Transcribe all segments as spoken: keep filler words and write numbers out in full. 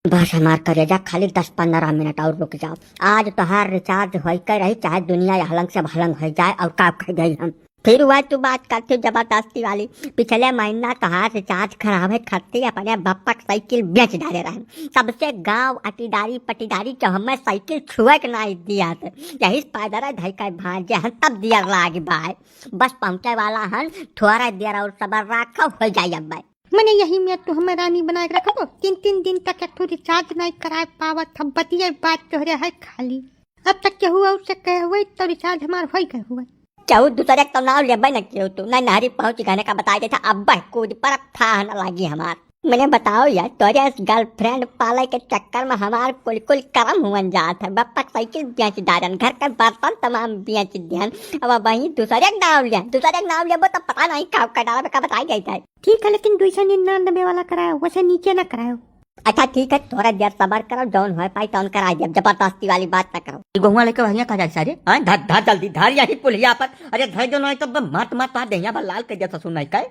बस हमार करेजा, खाली दस पन्द्रह मिनट और रुक जाओ। आज तोहार रिचार्ज होई के रही, चाहे दुनिया हलंग से भलंग हो जाए, और का कह गई हम। फिर वह तू बात करती जबरदस्ती वाली। पिछले महीना तोहार रिचार्ज खराब है, खत्ती अपने बप्पक साइकिल बेच डाले रहे। सबसे गांव अटीदारी पटीदारी के हमें साइकिल छुए के नहीं दिया थे। यही पैदल धई के भांजे हन, तब दियर लाग बाय। बस पहुंचे वाला हन, थोड़ा देर और सबर रखो, हो जाए अब बाय। मने यही में तू हमें रानी बना के रखबो? तीन तीन दिन तक एक ठो रिचार्ज नहीं कराए पावत, हम बतिये बात तोहरे है खाली। अब तक केहू और से कहे हुए तो रिचार्ज हमार होई गए हुए। केहू दूसरे के तो नाव लेबे न केहू तू, नहीं नहरी पहुंच गने का बताई देता, अब कूद पर था न लागी हमार। मने बताओ यार, तोरे गर्लफ्रेंड पाले के चक्कर में हमार कुल कुल करम हुअन जात है। बप्पक साइकिल बेच डारन, घर के बर्तन तमाम बेच दियन। अब वही दूसरे के नाव ले, दूसरे के नाव लेबो तो पता नहीं का का डाला का बताई देता है। ठीक है, लेकिन दो सौ निन्यानवे वाला करायो, वैसे नीचे ना करायो। अच्छा ठीक है, थोड़ा देर सबर करो, जौन होए पाई तौन कराई देब, जबरदस्ती वाली बात ना करो। ई गहुआ लेके भैया कहाँ जाए सारे? हाँ, धर, धर जल्दी, धर यही पुलिया पर। अरे धर जो नहीं तो ब-, मार तो मार, तो देहिया बा लाल कर दिया ससुर नहीं का।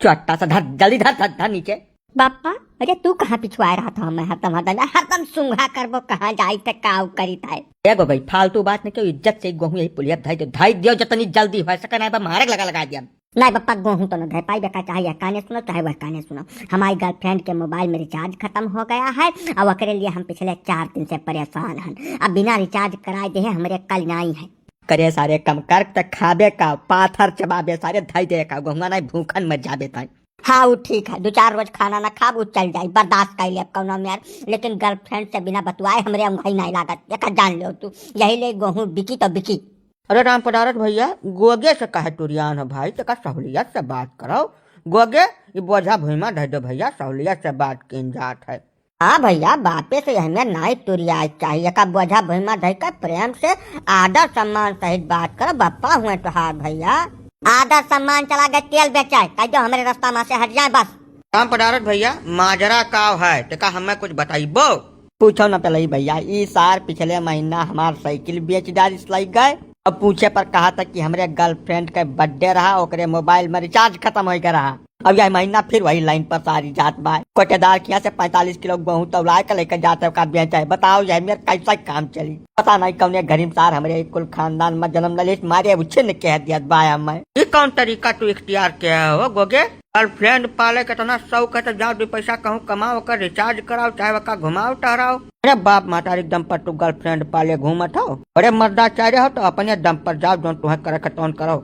चट्टा सा धर, जल्दी धर, धर, धर नीचे। बापा, अरे तू कहाँ पिछुआ रहा था? मैं हरदम, हरदम, हरदम सूंघा करबो, कहाँ जाई थे, का करी था? ए गो गई, फालतू बात नहीं क्यों, इज्जत से गहूँ यही पुलिया धर दो, धर दियो, जतनी जल्दी हो सके ना, बा मारे लगा, लगा दिया। नहीं बप्पा, गहूँ तो न धर पाई, बेका चाहे यह काने सुनो, चाहे वह काने सुनो। हमारी गर्लफ्रेंड के मोबाइल में रिचार्ज खत्म हो गया है, और ओकरे लिए हम पिछले चार दिन से परेशान हन। अब बिना रिचार्ज कराए देहे हमरे कल नाई है। करे सारे कम कर, त खाबे का, पाथर चबाबे सारे, धई दे का, गहुआ नहीं भूखन मर जाबे ताई। हाँ, उ ठीक है, दो चार रोज खाना ना खाब, उ चल जाई, बर्दाश्त कर लेब कौनो मेर, लेकिन गर्लफ्रेंड से बिना बतुआए हमरे अंगई नहीं लागत, एका जान लो तू, यही ले गहूँ बिकी तो बिकी। अरे राम पदारथ भैया, गोगे से काहे तुरियान हो भाई, तेका सहूलियत से बात करो। गोगे, ई बोझा भुइमा धर दो भैया, सहूलियत से बात कीन जात है। हाँ भैया, बापे से हमें नाई तुरियाए चाहिए, का बोझा भुइमा धर के प्रेम से आदर सम्मान सहित बात करो, बप्पा हुए तोहार भैया। आदर सम्मान चला गए, तेल बेचाए, कह दो हमरे रास्ता में से हट जाए बस। राम पदारथ भैया, माजरा का है, तेका हमें कुछ बताइबो? पूछो न पलई भैया, ई सार पिछले महीना हमार साइकिल बेच डालिस लई गए। अब पूछे पर कहा था कि हमरे गर्लफ्रेंड के बर्थडे रहा, ओकरे मोबाइल में रिचार्ज खत्म हो गया रहा। अब यह महीना फिर वही लाइन पर सारी जात बा। कोटेदार के यहाँ से पैंतालीस किलो गेहूं तौला के लेकर जाते का बेचे है। बताओ यह मेर कैसा काम चली? पता नहीं कौने घड़ी में सार हमरे कुल खानदान में जन्म ले लेस, मारे उछिन कह दिया बा हमें। ये कौन तरीका तू इख्तियार किया हो गोगे? गर्लफ्रेंड पाले के इतना शौक है तो जाओ दो पैसा कहूँ कमाओ, ओकर रिचार्ज कराओ, चाहे ओका घुमाओ टहराओ। अरे बाप महतारी एकदम पर तू गर्लफ्रेंड पाले घूमत हो। अरे मर्दा चाह रहे हो तो अपने दम पर जाओ, जौन तुम्हें करे के तौन करो।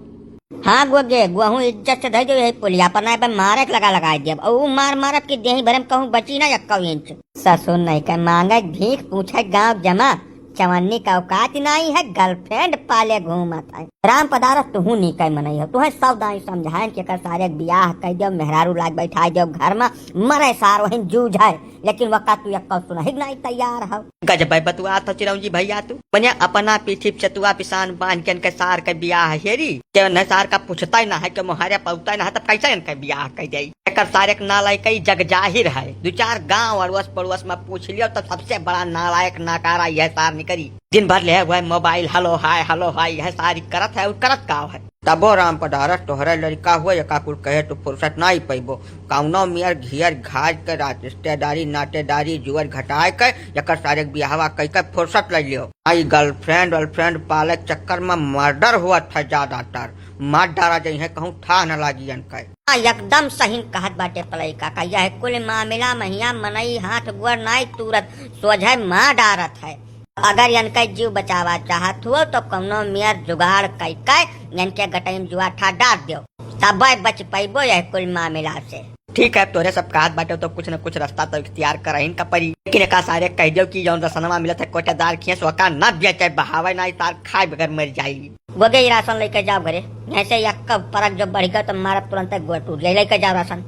हाँ गोगे, गोहूँ इज्जत से धर दो यही पुलिया पर, नहीं बे मारे के लगा लगाए दियब। और ऊ मार मारब कि देही भरे में कहूँ बची ना एक्को इंच। ससुर नहीं के मांगे भीख, पूछे गाँव जमा, चवन्नी का औकात नहीं है, गर्लफ्रेंड पाले घूमत है। राम पदारथ, तुहू नीकै मनई हो, तुहे सौ दाई समझाएन कि एकर सारे बियाह कइ देव, मेहरारू लाग बैठाइ देव घर मा, मरे सार वहीं जूझ है, लेकिन वका तू एक्को सुनही के नाई तैयार हो। गजबै बतुआत हो चिरौंजी भैया तू, मने अपना पीठी पे चतुआ पिसान बांध के इनके सार के बियाह हेरी, के उन्हें सार का पूछता ही ना है, के मोहारे पौता ही ना है, तब कैसे इनके बियाह कइ देई? एकर सारे के नालायक ई जग जाहिर है। दू चार गांव अड़ोस पड़ोस में पूछ लियो तो सबसे बड़ा नालायक नाकारा यह सार निकरी। दिन भर ले हुए मोबाइल, हेलो हाय, हेलो हाय, यह सारी करत है और करत का है? तबो राम पदारथ तोहरे लड़का हुआ, एका कुल कहे तो फुर्सत ना ही पैबो। कौनो मियर घियर घाज के रात रिश्तेदारी नातेदारी जुअर घटाए के एकर सारे के बियाहवा कई के फुर्सत ले लियो। आई गर्लफ्रेंड वर्लफ्रेंड पाले के चक्कर में मर्डर हुआ था ज्यादातर। मार डारा जइहे कहूँ था न लागी इनके। हाँ, एकदम सही कहत बाटे पलई काका, यह कुल मामला महिया मनई हाथ गोड़ नाई तूरत, सोझे मार डारत है। अगर इनके जीव बचावा चाहत हुओ तो कौनो मेर जुगाड़ कई के इनके गटई में जुआ ठा डार दियो, तबे बच पैबो यह कुल मामला से। ठीक है, तोरे सब कहत बाटे तो कुछ न कुछ रास्ता तो इख्तियार करहिन का परी, लेकिन एका सारे कह दियो कि जौन रसनवा मिलत है कोटेदार खिए से ओका ना बेचे बहावे, ना ई सार खाए बगैर मर जाई। गोगे, ई राशन लेके जाओ घरे, नहीं से यक्का परक जो बढ़ गया तो मारब तुरंत गोड़ टूट जाई। लेके जाओ राशन।